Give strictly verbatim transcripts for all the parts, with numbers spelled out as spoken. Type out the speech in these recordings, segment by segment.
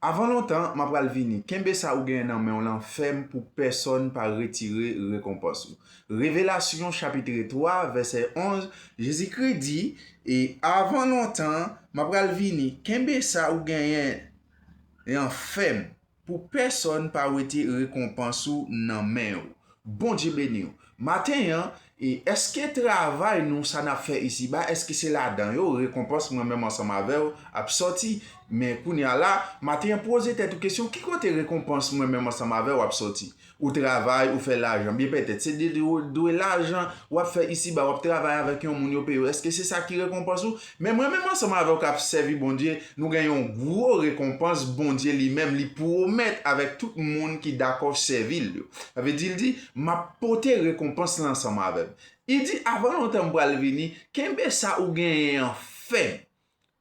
Avan lontan, m apral vini. Kenbe sa ou genyen nan men w lan fèm pou pèsonn pa retire rekonpans ou. Revelasyon chapit twa, vèsè onz, Jezikri di, E avan lontan, m apral vini. Kenbe sa ou genyen an fèm pou pèsonn pa wete rekonpans ou nan men w. Bondye beni w. Maten an, e èske travay nou, sa n ap fè isiba, èske se ladan yo rekonpans mwen menm ansanm avè w ap sòti? Men kounye a la, maten an, poze tèt ou kesyon, ki kote rekonpans mwen menm ansanm avè w ap sòti? Ou travay, ou fè lajan. Byen petèt, se de, de, dwe lajan w ap fè isiba, w ap travay avèk yon moun yo peye w. Èske se sa ki rekonpans ou? Men mwen menm ansanm avè w k ap sèvi Bondye, nou gen yon gwo rekonpans Bondye li menm li pwomèt avèk tout moun ki dakò sèvi l yo. Sa vle di l di, m ap pote rekonpans lan ansanm avè m. Li di, avan lontan m pral vini, kenbe sa ou genyen an fèm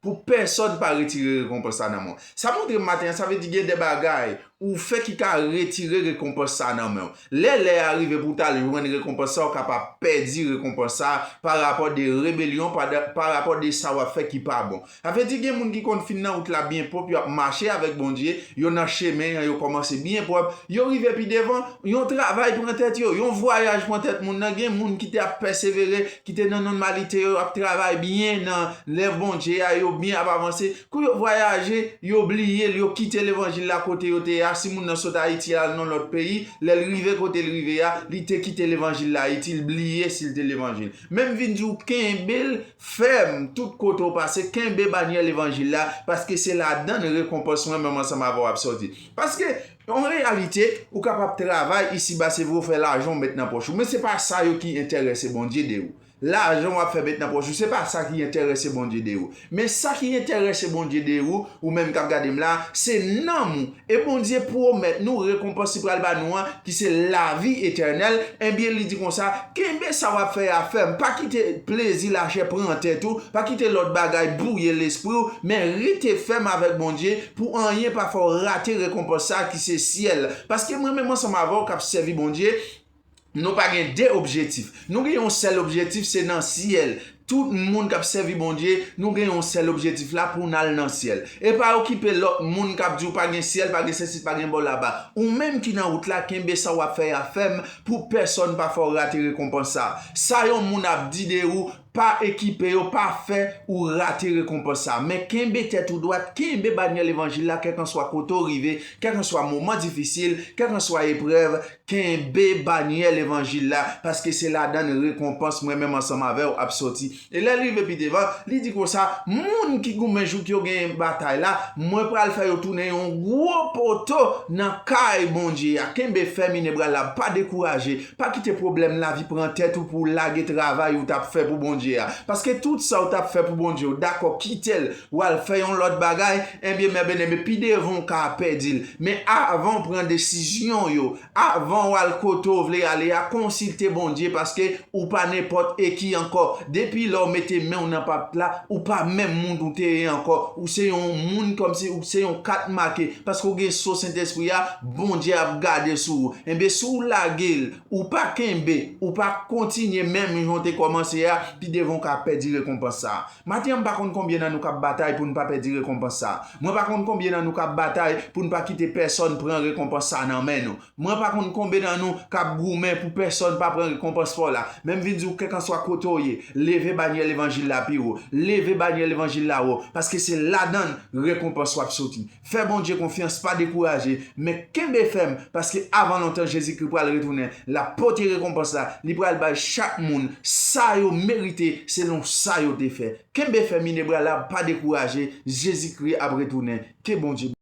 pou pèsonn pa retire rekonpans sa nan men w. Sa montre m maten an, sa vle di gen de bagay ou fè ki ka retire rekonpans sa nan men w. Lè lè a rive pou w t al jwenn rekonpans sa, ou kapab pèdi rekonpans sa pa rapò de rebelyon, pa, pa rapò de sa w ap fè ki pa bon. Sa vle di gen moun ki konn fin nan wout la byen pwòp, y ap mache avèk Bondye, yo nan chemen an, yo kòmanse byen pwòp, yo rive pi devan, yon travay pran tèt yo, yon vwayaj pran tèt moun nan, gen moun ki te ap pèsevere, ki te nan nòmalite yo, ap travay byen nan lèv Bondye a, yo byen ap avanse. Kou yo vwayaje, yo bliye l, yo kite levanjil la kote yo te ye a. Si moun nan sot Ayiti al nan lòt peyi, lè l rive kote l rive a, li te kite levanjil la Ayiti, l bliye si l te levanjil. Men m vin di w, kenbe l fèm tout kote w pase, kenbe banyè levanjil la, paske se ladan l rekonpans mwen menm ansanm avè w ap sòti. Paske, an reyalite, ou kapab travay isiba, se vre, ou fè lajan, ou met nan pòch ou, men se pa sa yo ki enterese Bondye de ou. Lajan w ap fè met nan pòch ou, se pa sa ki enterese Bondye de ou. Men sa ki enterese Bondye de ou, ou menm k ap gade m la, se nanm ou. E Bondye pwomèt nou rekonpans li pral ba nou an, ki se lavi etènèl. Ebyen, li di konsa, kenbe sa w ap fè a fèm. Pa kite plezi lachè pran tèt ou. Pa kite lòt bagay bwouye lespri w. Men rete fèm avèk Bondye pou anyen pa fè w rate rekonpans sa a ki se syèl. Paske mwen menm ansanm avè w k ap sèvi Bondye, nou pa gen de objektif. Nou gen yon sèl objektif, se nan syèl. Tout moun k ap sèvi Bondye, nou gen yon sèl objektif la pou n al nan syèl. E pa okipe lòt moun k ap di w pa gen syèl, pa gen sesi, pa gen bò laba. Ou menm ki nan wout la, kenbe sa w ap fè a fèm pou pèsonn pa fè w rate rekonpans sa. Sa yon moun ap di de ou, pa ekipe yo, pa fè ou rate rekonpans sa. Men kenbe tèt ou dwat, kenbe banyè levanjil la, kèlkanswa kote w rive, kèlkanswa moman difisil, kèlkanswa eprèv, kenbe banyè levanjil la, paske se ladan l rekonpans mwen menm ansanm avè w ap sòti. E lè l rive pi devan, li di konsa, moun ki goumen jouk yo genyen batay la, mwen pral fè yo tounen yon gwo poto nan kay Bondye a. Kenbe fèm, inebranlab, pa dekouraje, pa kite pwoblèm lavi pran tèt ou pou w lage travay ou t ap fè pou Bondye a. Paske tout sa w t ap fè pou Bondye, w dakò kite l, w al fè yon lòt bagay, ebyen, mè byeneme, pi devan w ka pèdi l. Men avan w pran desizyon yo, avan w al kote w vle ale a, konsilte Bondye, paske ou pa nenpòt e ki ankò. Depi lè w mete men w nan pat la, ou pa menm moun ou te ye ankò. Ou se yon moun kòmsi ou se yon kat make, paske w gen so Sentespri a, Bondye ap gade sou ou. Enben, si w lage l, ou pa kenbe, ou pa kontinye menm jan w te kòmanse a, pi devan w ka pèdi rekonpans sa a. Maten an, m pa konn konbyen nan nou k ap batay pou n pa pèdi rekonpans sa a. Mwen pa konn konbyen nan nou k ap batay pou n pa kite pèsonn pran rekonpans sa a nan men nou. Mwen pa konn konbyen nan nou k ap goumen pou pèsonn pa pran rekonpans pa w la. Men m vin di w, kèlkanswa kote w ye, leve banyè levanjil la pi wo. Leve banyè levanjil la wo, paske se ladan l rekonpans w ap soti. Fè Bondye konfyans, pa dekouraje, men kenbe fèm, paske avan lontan Jezikri pral retounen, l ap pote rekonpans la, li pral bay chak moun sa yo merite selon sa yo te fè. Kenbe fèm, inebranlab, pa dekouraje, Jezikri ap retounen. Ke Bondye